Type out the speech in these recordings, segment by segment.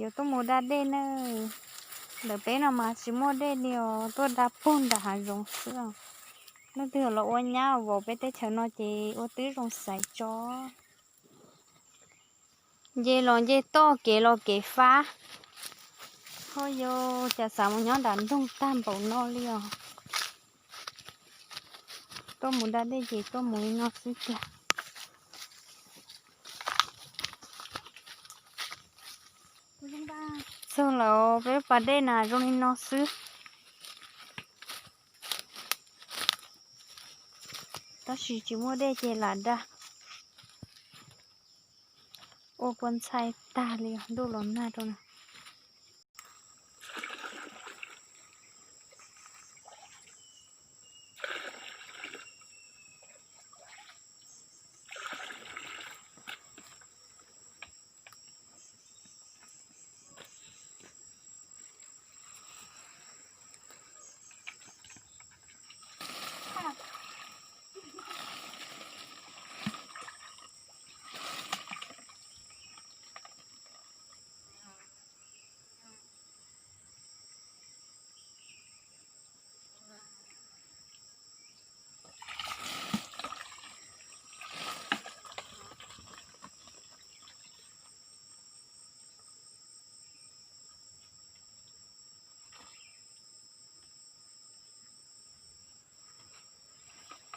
Yuav tuaj mus da dej na. Ntawm peb no mas tsis muaj dej li os, tuaj da pug nram hav zoov xwb os. Leej twg los ua nyab vauv peb teb chaws no ces ua twb zoo xaiv tso. Nce los nce toj, kev los kev fab. Ho yog cas xav mus nyob nram nroog tag npaum no li os. Tuaj mus da dej ces tuaj mus li no xwb tiag. Txog lawm, peb lub pas dej na zoo li no xwb. Tab sis tsis muaj dej ces lam da. Ua kua ntxhai tag li, ntuj los nag rau na.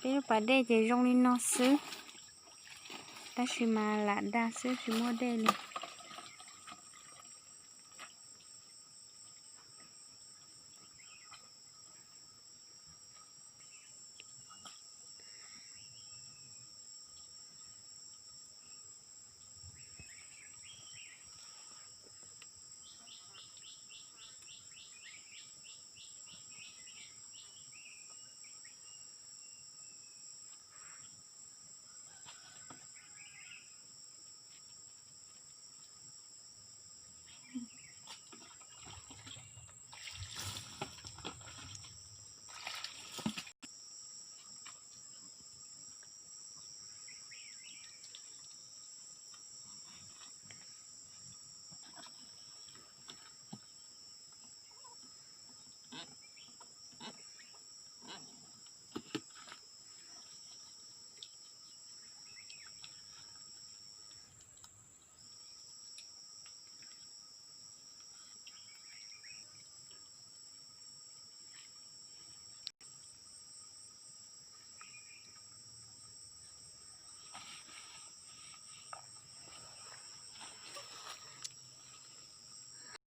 Peb lub pas dej ces zoo li no xwb, tab sis mas lam da xwb tsis muaj dej li.